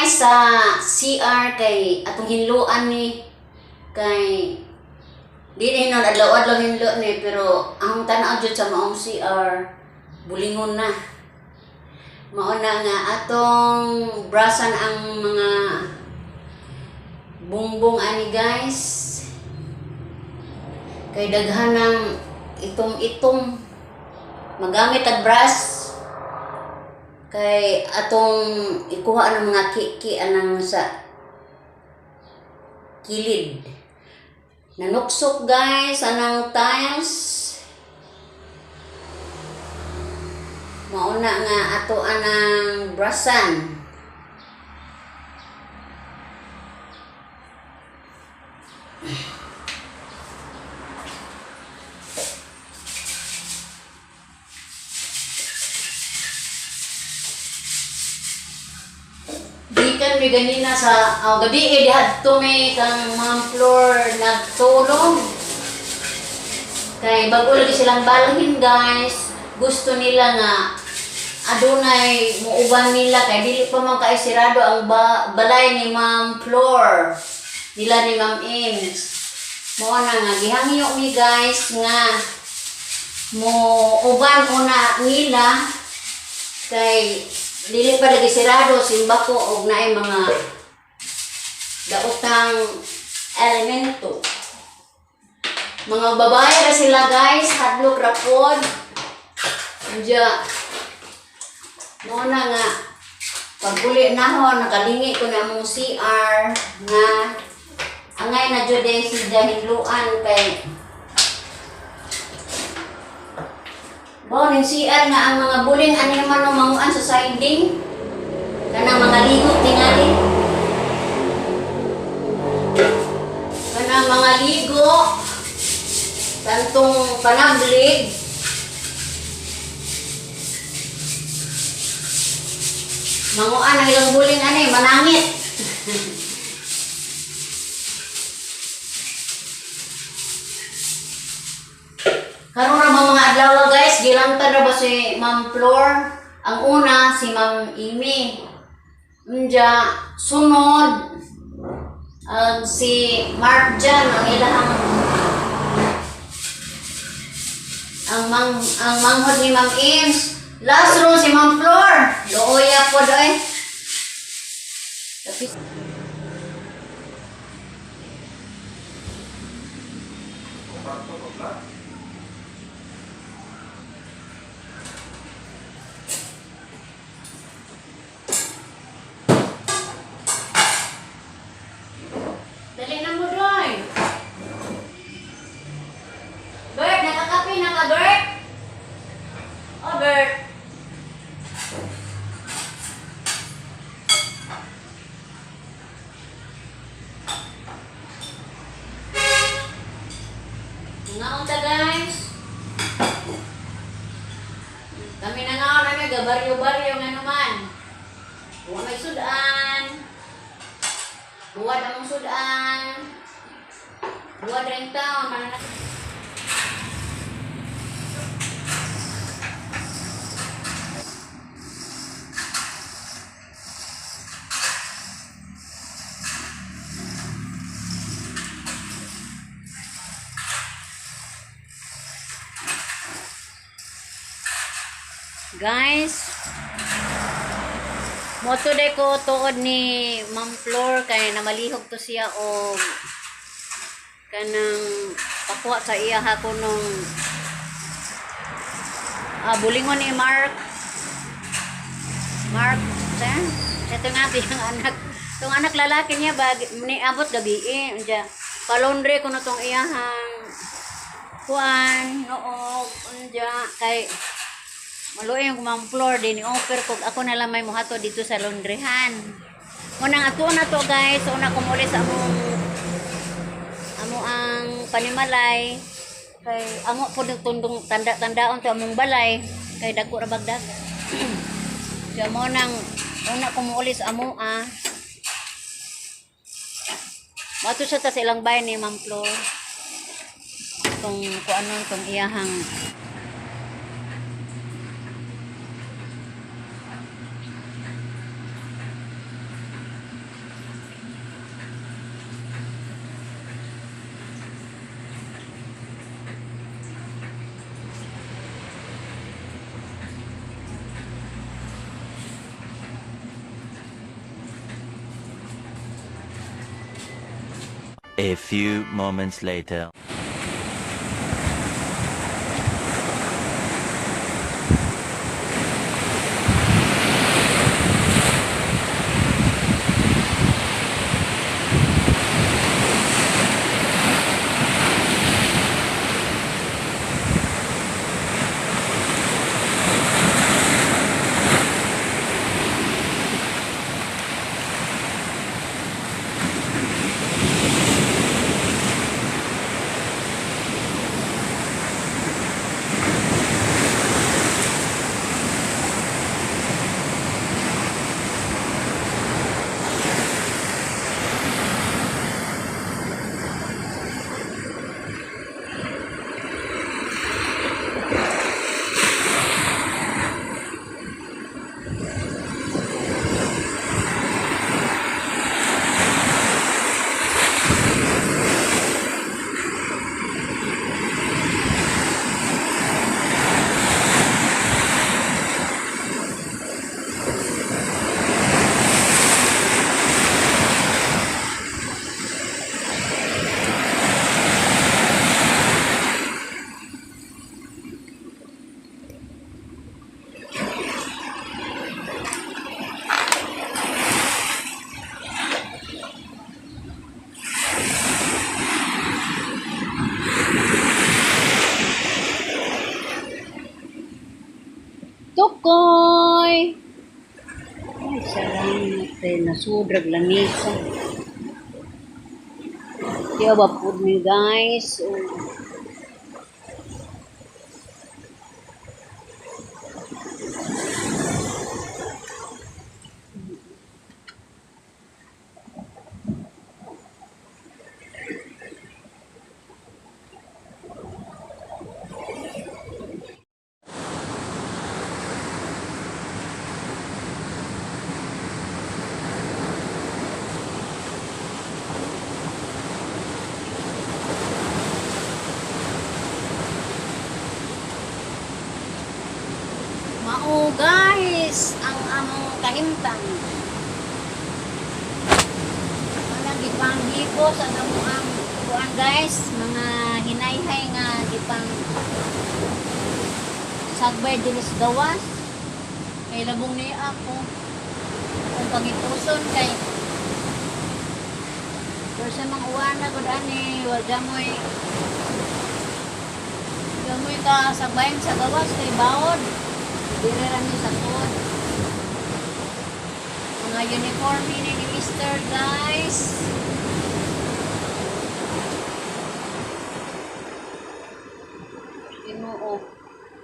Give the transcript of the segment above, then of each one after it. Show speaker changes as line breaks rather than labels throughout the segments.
guys sa CR kay atong hinluan ni kay dili hinon adlaw-adlaw hinlo ni, pero ang tan-aw jud sa maong CR bulingon na. Mao na nga atong brasan ang mga bungbong ani guys. Kay daghan ng itom-itom magamit ag brush kay atong ikuha ang mga kiki anang sa kilid. Nanuksok guys anang tiles. Mauna nga ato anang brasan. Gikan mi ganina sa oh, gabi eh, diha mi kang Ma'am Flor nagtulog. Kay bago lagi silang balhin guys. Gusto nila nga adunay muuban nila kay dili pa man kay sirado ang balay ni Ma'am Flor nila ni Ma'am Ems. Mao na nga gihangyo mi guys nga mo uban una nila kay dili pa lagi sirado simbako og naay mga daotang elemento. Mga babae ra sila guys, hadlok ra pod. Unya mao na nga pag uli nahon nakalingi ko na among CR nga angay na jud eh si Jahinluan kay mao ning CR nga ang mga buling ani man no manguan sa siding kanang mga ligo tingali kanang mga ligo tantong panablig manguan ang ilang buling ani manangit. Karon ra mga adlaw guys, gilangtan ra ba si Ma'am Flor? Ang una si Ma'am Amy. Unja sunod ang si Mark Jan ang ilahang ang manghod ni Ma'am Ames. Last row si Ma'am Flor. Looya po doy. Tapis. Dali na mo doy. Bert, nakakape na ka, Bert? Oh, Bert. Ngaon ta, guys. Kami na ngaon namin, gabaryo-baryo nga naman. Buwa may sudan. Buwa namong sudan. Buwa rin taon. Guys, moto day ko tuod ni Ma'am Flor kay namalihog to siya og kanang pakuha sa iya ko nung bulingon ni Mark. Mark, sa ito nga yung anak. Tong anak lalaki niya bag niabot gabi eh. Unja, palondre ko na tong iyahang kuan, noog, unja, kay maluoy yung Ma'am Flor din ni-offer ko ako na lang may muhato dito sa laundryhan. Munang ato na to guys, una ko muli sa among amo ang panimalay kay amo po ng tundong tanda-tandaon to among balay kay dagko ra bagdag. Siya mo nang una ko muuli sa amo ah. Mato siya ta sa ilang bahay ni Ma'am Flor. Tong kuanon tong iyahang.
A few moments later.
Tukoy! Ay, salamat eh. Nasudrag lamisa. Kaya ba po ni guys? Oh. Mao guys, ang among kahimtang. Wala gipang hipos ang among ang kuan guys, mga hinayhay nga gipang sagbay dinhi sa gawas. Kay labong ni ako kung pangipuson kay pero sa mga uwan na gud ani, wa gamoy gamoy ka sagbayan sa gawas kay baod. Dire ra mi sa sud. Mga uniform ni Mr. guys. Ginoo.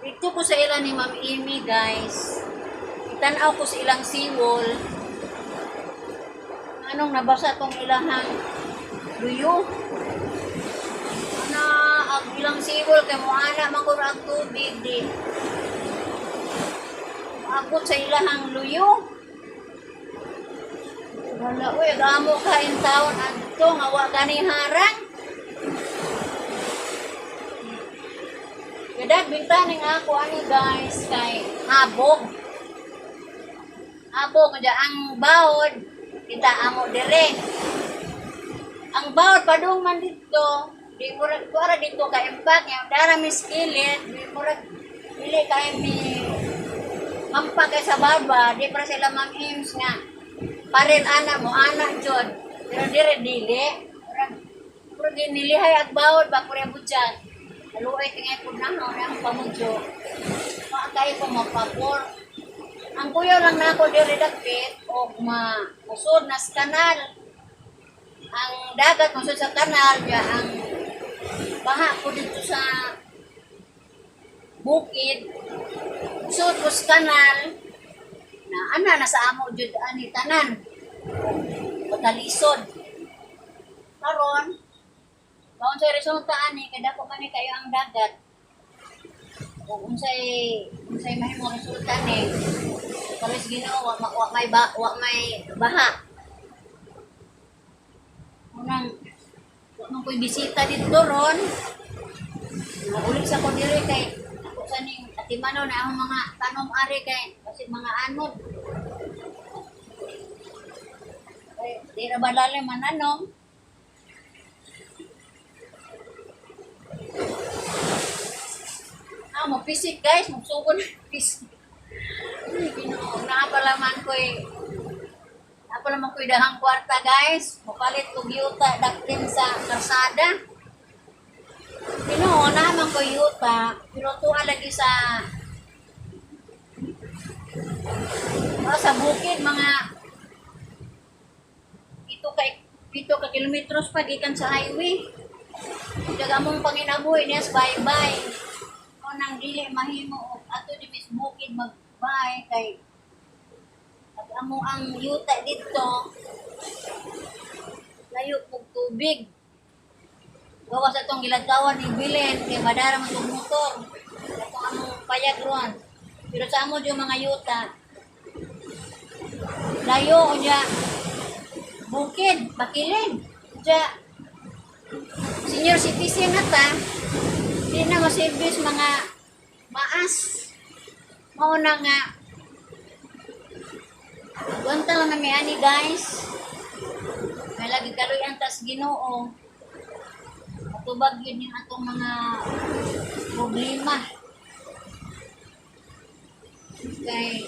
Dito ko sa ila ni Ma'am Amy, guys. Itanaw ko sa ilang seawall. Anong nabasa tong ilahang luyo? Ana, ang ilang seawall kay mo ana man kuno ang tubig di. Abot sa ilahang luyo. Wala, uy, amo ka in town adto nga wa gani harang. Kadag bintaning ako ani guys kay habog. Habog nga ang baod kita amo dire. Ang baod padung man dito, di murag kuara dito ka impact nga dara mi skillet, di murag dili kay mi mampa kay sa baba, di para sila Ma'am Ims nga parin ana mo ana jud. Pero dire dili. Murag murag nilihay ag baod ba kuya budyan. Naluoy tingay pud na na ang pamudyo. Maakay ko mapabor. Ang kuya lang nako dire dapit og ma usod na sa kanal. Ang dagat musod sa kanal ya ang baha po dito sa bukid. Usod po sa kanal na ana na sa amo jud ani tanan. Patalisod. Karon, baon sa resulta ani kay dako man ni kayo ang dagat. Kung unsay unsay mahimo resulta ni pares Ginoo wa may ba, wa may baha. Unang wa man ko'y bisita didto ron. Naulit sa ko diri kay ako sa ning atimano na akong mga tanom ari kay kasi mga anod. Kay di ra ba lalim mananom. Ah, mo pisik guys, magsugo na pisik. Ay, Ginoo, naa pala man ko'y dahang kwarta guys. Mopalit kog yuta daktin sa karsada. Ginoo, naa man ko'y yuta, pero tuwa lagi sa sa bukid, mga 7 ka kilometros pa gikan sa highway. Daga mong panginabuhi niya bye-bye. O nang dili mahimo og ato di mis bukid magbay kay pag amo ang yuta dito layo og tubig. Gawas atong gilagkawan ni Bilen kay madara man tong motor. Atong among payag ron. Pero sa amo yung mga yuta layo unya bukid, bakilin. Unya senior citizen na ta, di na maservice mga maas. Mao na nga Gwanta lang na mi ani guys. May lagi kaluyan tas Ginoo. Matubag yun yung atong mga problema. Kay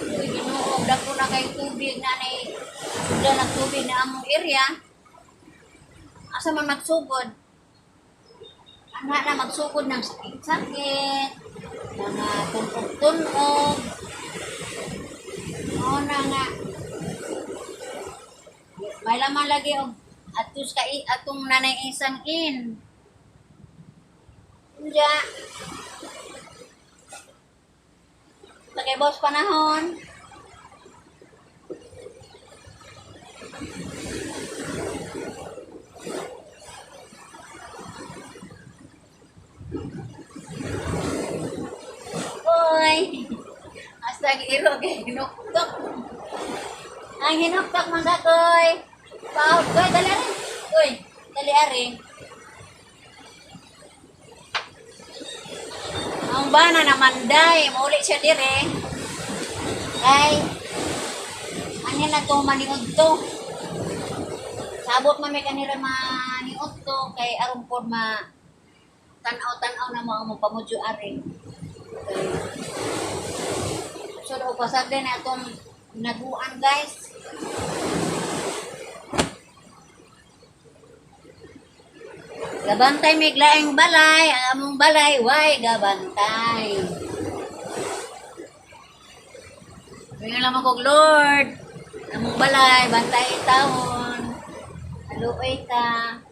uy, Ginoo, dako na kay tubig na nay sugdan ang tubig na among area. Asa man magsugod? Ana na magsugod ng sakit-sakit, mga tunog-tunog. Mao na nga may laman lagi og atos ka atong nanay isang in. Unya. Tagay boss panahon. Hoy. Hasta iro kay hinuktok. Ang hinuktok man sa koy. Pao, koy dali ari. Koy, dali ari. Ang bana naman day, mauli siya dire. Kay ano na to maniud to. Sabot man may kanila maniud to kay aron pod ma tan-aw-tan-aw na mo ang pamudyo ari. Kay so daw pasagdan na atong naguan guys. Gabantay may laing balay, ang among balay, way gabantay. Ngayon lamang kog Lord, among balay, bantay taon. Aluoy ta.